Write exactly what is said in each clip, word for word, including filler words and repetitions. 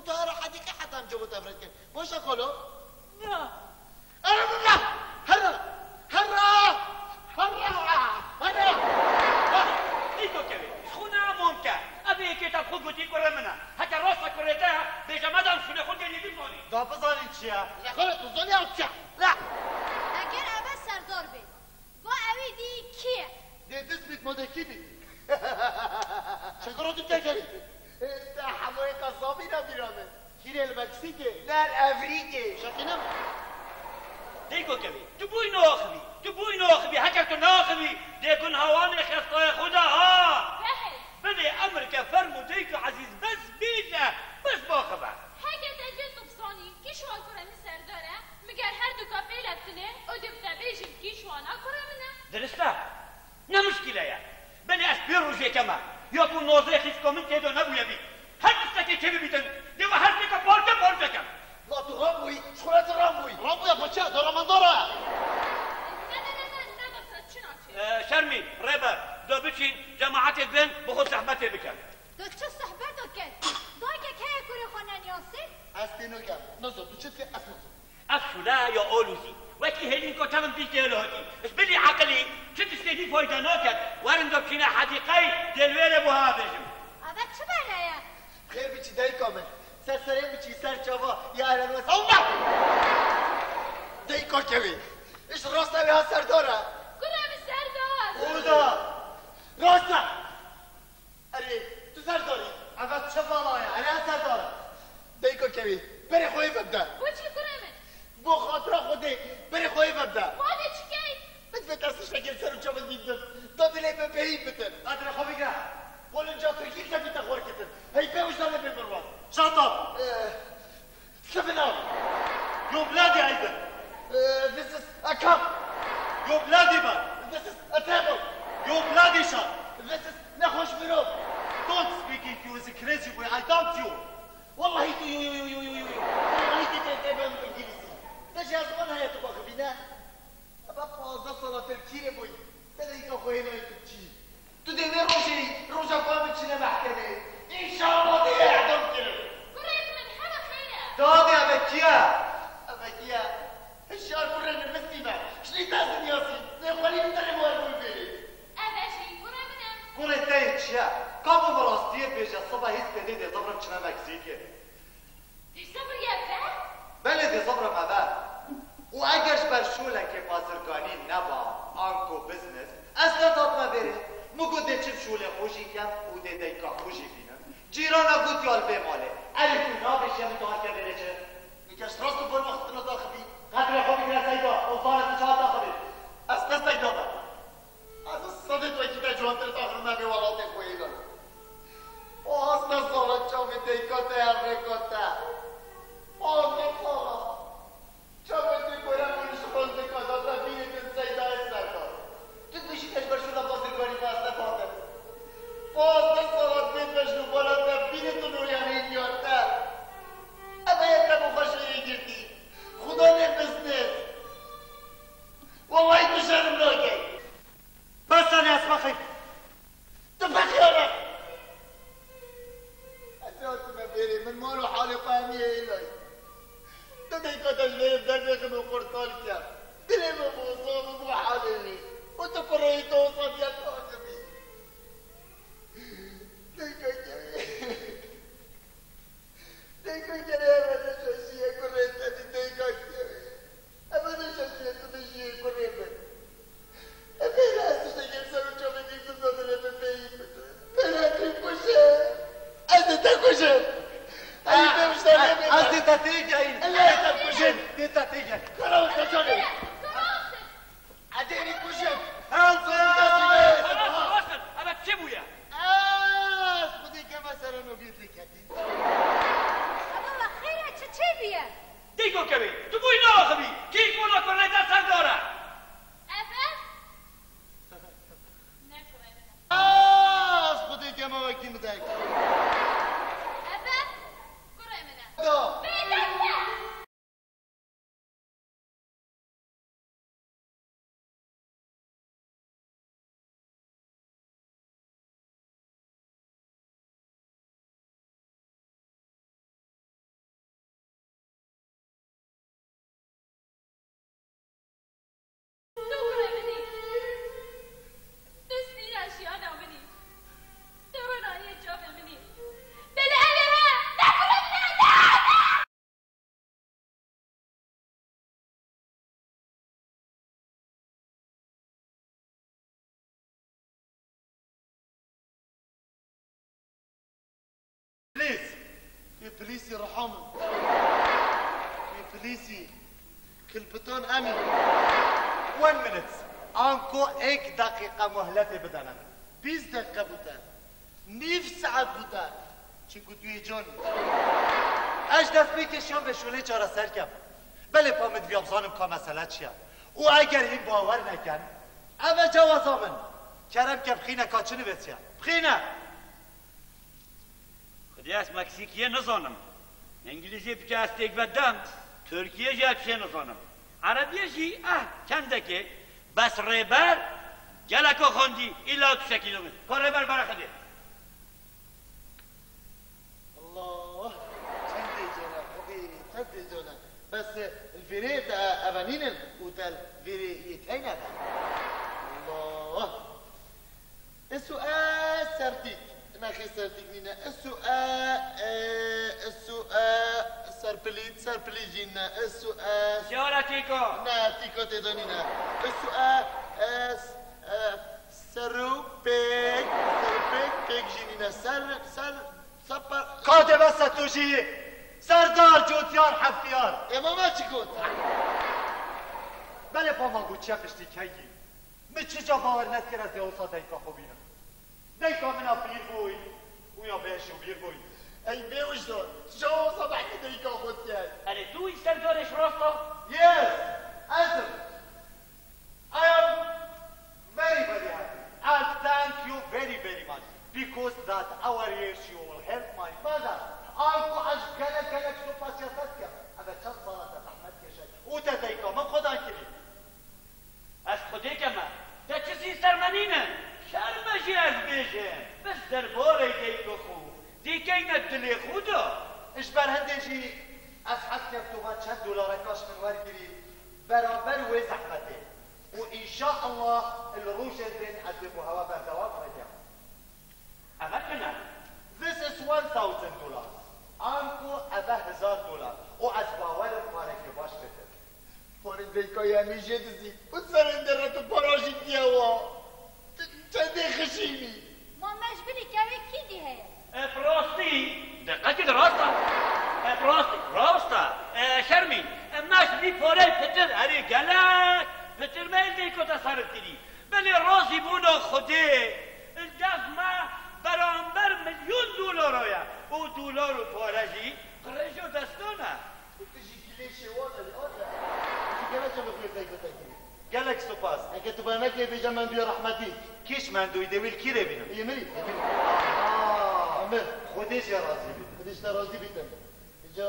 Sara hedîqe heta em civû tevret kin. Boşa kolo. Na. Herra! Herra! Herra! Herra! Herra! Nîko kevê, ji xwe ne amon ke. Ev ê yekê te bi xwe gotî kurê min e. Heke rasta kurê te ye, bêje me dan şûnê xwe gelî bizanî. Da bizanîn çi ye? Lê xwe tu zanî ew çi ye? La! Eger ev e serdar bê. Va ewî dî kî ye? Dê dist bît modekî bît. Çekuro tu tekerî. Te hemoyê qesabî ne bîra min. Kîrê li Meksîkê? Ne li Evrîkê. Şekî ne. Deyko kevî. Tu bûyî naxivî. Tu bûyî naxivî. Heke tu naxivî. Dê gun hawanê xestayê xwe de ha. Behê. Binê emir ke fermû deyko ezîz bes bîje. Bes baxibe. Heke te cê tu bizanî, kî şiwan kurê min serdar e? Mi ger her du ka pêle bitinê, û dê bi te bêjim kî ji wana kurê min e. Dirist e. Ne mişkîle ye. Belê ez pê rojê keme. Ya ku nozdeh xîska min tê de nebûye bî. Her tiştekê çê bibîtin. Dê we her têke parçe parçe kem. Ma tu Ramboyî, ji xwe re tu Ramboyî. Ramboya paçe, doramandara. Ne, ne, ne, ne, ne, ne, çi naçê? Ee, Şermîn, Rêber, da biçîn, cemaetê bin, bi xwe sohbetê bikin. Tu çi sohbeto ket? Dakek heye kurê xwe neniyasî? Ez tê nakem. Nizo, tu çi dikî, ez nizo. Ev şûle ya alozî, wekî hêlînka çav in pîl tê hilhatî. Ji bilî eqilî çi tiştê dî fayde naket. Werin de biçîne hedîqeyê, dê li wê re bo ha bêjim. Eve çi bere ye? Xêr biçî dayika min. Ser serê biçî ser çava ya Eren Wes. Allah! Dayika kevê. Ji rasta wê ha serdar e. Kurê min serdar. Oda. Rasta. Erê, tu serdar î? Eve çi bala ye? Erê, ez serdar im. Dayika kevî, berê xwe yê vebde. Bo çi kurê min? Bo xatira Xwedê, berê xwe yê vebde. Xwedê çi key? Min divê te tiştekê li ser û çavên dî bidim. Da dilê min bêhîn bitin. Qedrê xwe bigre. Xwe li ca tirkî tevî te xwe kitin. Hey pê wijdanê bê birwas. Shut up! Eh, Seven up. Your bloody idol. Uh, this is a cup. Your bloody bag. This is a table. Your bloody shark. This is nexweş mirov. Don't speak English, you is a crazy boy. I dump you. Wallahi tu, you, you, you, you, you, you, you. Wallahi tu, tu, tu, ben İngilizce. Te ji ziman heye tu bakıbîne. Eva pazdeh sala te li kîrê bûyî? Te dayika xwe hêlayî tu çî? Tu dê wê rojê, roja ku em biçine mehkemê, înşallah dê îdam kirin. Kurê min, hema xêr e. Dadê, eve kî ye? Eve kî ye? Hişyar kurê min, mistî me. Ji lî te zinyasî. Nêxwelî min te lê war bû bêrê. Eve jî kurê min e. Kurê te yê çi ye? Ka bo min rastiyê bêje, sibe hîs tê dê dê zivrim çime Meksîkê. Dê zivriye ve? Belê dê zivrim eve. Û eger ji ber şolekê bazirganî neba, anko business, ez nedatime vêrê. Min got dê çim şolê xwe jî kem û dê dayika xwe jî bînim. Cîrana got ya li vê malê. Erê tu nabêje min tu hate vêrê çi? Nike ji rast û van wextina daxivî. Qedrê xwe bigire Seyda, û zane tu çawa daxivî. Ez ne Seyda me. Ez ê sedê wekî te ciwantir daxivim me vê welatê xwe yê de. Pazdeh sala çavê dayika te ya rêka te. Pazdeh sala. Çavê te gore min ji xwendika da te bînî tu Seydayê Serdar. Tu dibêjî te ji ber şûna bazirganî ve ez nefatim. Pazdeh sala divê te ji nûbara te bînî tu nûriyanê diyar te. Ev heye te bo xwe jêrê girtî. Xuda nê biznes. Wellahî tu şerm nakey. Bes e, ez bexîm. Tu bexîyane. Ez ê hatime vêrê, min mal û halê xwe hemî hêlay. Tu dayika te ji vê derdê xim û qurtal ke. Dilê min bo zaf û bo halê wî. Û tu kurê wî tu wisa diya tu axivî. Dayika kevê. Dayika kevê, eve ne şaşiye kurê te dî dayika kevê. Eve ne şaşiye tu bijiyê kurê min. Eve ne ez tiştekê li ser û çavê dî tu da dilê min bêyî bitin. Bêle tu kuşe. Ez dê te kuşim. Ey, pê mişta ez dê te têgeyîn. Ez dê te kuşim. Dê te têgeyîn. Kara û te canê. Edêrî kujim. Help! Eve çi bûye? Ez xwedê keve sere novîr diketî. Eve xêr e, çi çêbûye? Dêko kevê, tu bûyî naxivî. Kî kona kurê te serdar e? Eve? Ne kurê min e. Ez xwedê keve wekî min dek. Eve? Kurê min e. Da. Bêdeng e. Kurê min î. Tu sîra jiyana min î. Tu ronahiyê çavê min î. Belê ev ê he. Te kurê min e, te, te! Please. Yê plîsî riha min. Yê plîsî. Kilpitan emî. One minute. Anko êk deqîqe muhletê bidene min. Bîst deqîqe bûte. Nîv saet bûte. Çinku tu yê can î. Ez destpêkê şan ve şûlê çareser kem. Belê pa min divya bizanim ka mesele çi ye. Û eger hîn bawer neken, ev e cewaza min. Kerem ke bixîne ka çi nivîsiye. Bixîne! Xwedê ez Meksîkiyê nizanim. Îngilîzî bike ez têk ve dem, Tirkiyê jî ez çê nizanim. Erebiyê jî, eh, kendekê, bes rêber, geleka xwendî, îlla tiştekî domî. Pa rêber bere Xwedê. Allah, çendê cana, Xwedê, çendê cana. Bes, e, vêrê te evenînin û te vêrê yê teyne be. Allah. Isu e sertîk. Nexê sertîk nîne. Isu e, e, isu e serpilît, serpilît jî ne. Isu e. Jara tîko. Ne, tîko tê de nîne. Isu e, e, s-, e, serûpêk, serûpêk, pêk jî nîne. Ser, ser, sepa- Ka dê bes e tu jî. Serdar, Cotiyar, Heftiyar. Ê mama çi got? Belê pa ma got çiya piştî kengî. Min çi ca bawer nedikir ez ê wisa dayika xwe bînim. Dayika min a pîr bûy û ya bêş û bîr bûy. Ey bêwişo, tu çawa wisa behsê dayika xwe dikey? Erê tu wî Serdarê ji rast a? Yes, ez im. I am very, very happy and thank you very, very much because that our years you will help my mother. Anku ez gelek, gelek supasiya te dikim. Eve çend sala te zehmet keşe û te dayika min xwedan kirî. Ez xwedê keme, te çi zî ser me nîne. Şerm e jî ez bêjim, bes derbarê dayika xwe dê keyne dilê xwe de. Ji ber hindê jî ez hez kem tu va çend dolareka ji min wergirî beramber wê zehmetê. Û înşaallah li rojên din ez ê bo hewa berdewam bikim. Eve çi ne? This is one thousand dollars. Anku eve hezar dolar. Û ez bawer im pareke baş bidim. Parê dayika ye, em ê jê dizî. Û serê dere tu para jî diye wa. Tu çendê xişînî. Ma me ji binî kevê kî dî heye? E, bi rastî, deqekî de rast e. E, bi rastî, rast e. E, şermî, e, me ji vî pareyê pitir, erê gelek, pitir me li dayika te serf kirî. Belê razîbûna Xwedê li dest me beramber milyon dolara ye û dolar û pare jî qirêja destan e. Tu jî gilê şêwan e, li ate. Tu jî gelek cem xwê dayika te kirî. Gelek spas. Heke tu ber nekê bêje mendûya rehmetî. Kî ji mendûyî dê wî li kî rê bînim? Yê min î, yê min î. Aha. Amin. Xwedê jê razî bî. Xwedê ji te razî bîtin. Îca,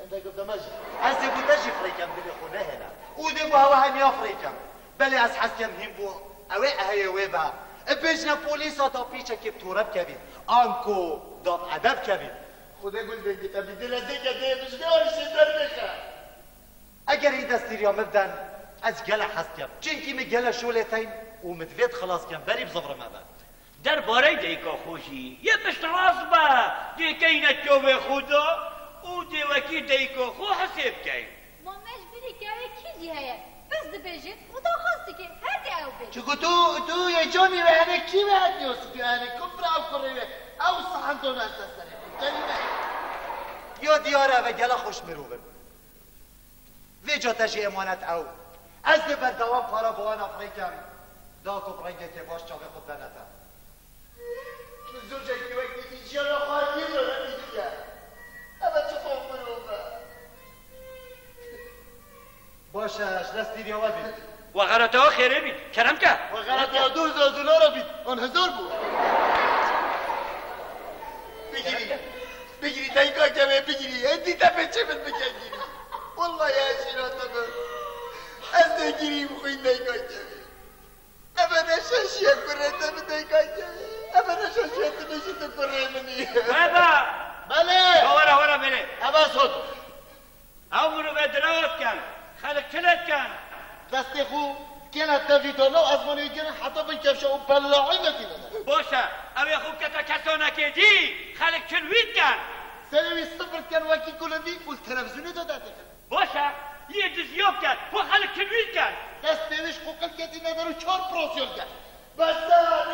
e, dayika te me jî. Ez dê bo te jî firê kem dilê xwe nehêle. Û dê bo hewa hemiya firê kem. Belê ez hez kem hîn bo ew ê heyê wê be. E bêjine polîsa da pîçekê bi tore bikevî. Anko da bi edeb kevî. Xwedê gul dengê te bî. Dilê dêke dê bi ji vê arîşê dernexe. Eger hîn destîriya min biden, ez gelek hez dikem. Çimkî min gelek şolê teyn û min divêt xilas kem, berî bi zivirê me be. Derbarê dayika xwe jî yê piştrast be, dê keyne çavê xwe de û dê wekî dayika xwe hesê bikeyn. Ma me ji binî kevê kî jî heye? Pirs dibêje û daxwaz dike, her dê ew bê. Çiku tu, tu yê canî ve henê kî ve hetiyosi tu henê kufra ew kurê ve ew sahando neste serê. Tenî ve. Ya diyar e ve gelek xweş mirov in. Vêca te jî emanet ew. Ez dê berdewam para bi wana firê kem. Da ku bi rengekê baş çavê xwe bidene te. Min zûcekî wekî jiyana xwe hîn re nedîtiye. Eve çi xwe mirov e. Baş e, ji destîriya we bî. We xereta we xêrê bît. Kerem ke. We xereta we du hezar dolara bît. An hezar bû. Bigirî. Bigirî, dayika kevê bigirî. Hindî te pê çê min bike girî. Wallahî ez jî rate be. Ez dê girî bixwîn dayika kevê. Eve ne şaşiye kurê te bi dayika kevê. Eve ne şaşiye tu bêjî tu kurê min î. Baba! Belê! Were, were, belê. Eve sot. Ew mirove direwet ken. Xelk çile diken. Destê xwe Gene te vî dana ezmanê gene heta bin kevşa û belaî vekî nede. Baş e, ew ê xwe bikete kesanekê dî, xelk çin wî dikin. Serê wî sifir dikin wekî kulindî û li televîzyonê de derdixin. Baş e, yê diziya bike, xwe xelk çin wî dikin. Dest pêwîş xwe qil ketî neder û çar prosyon dikin. Bes e!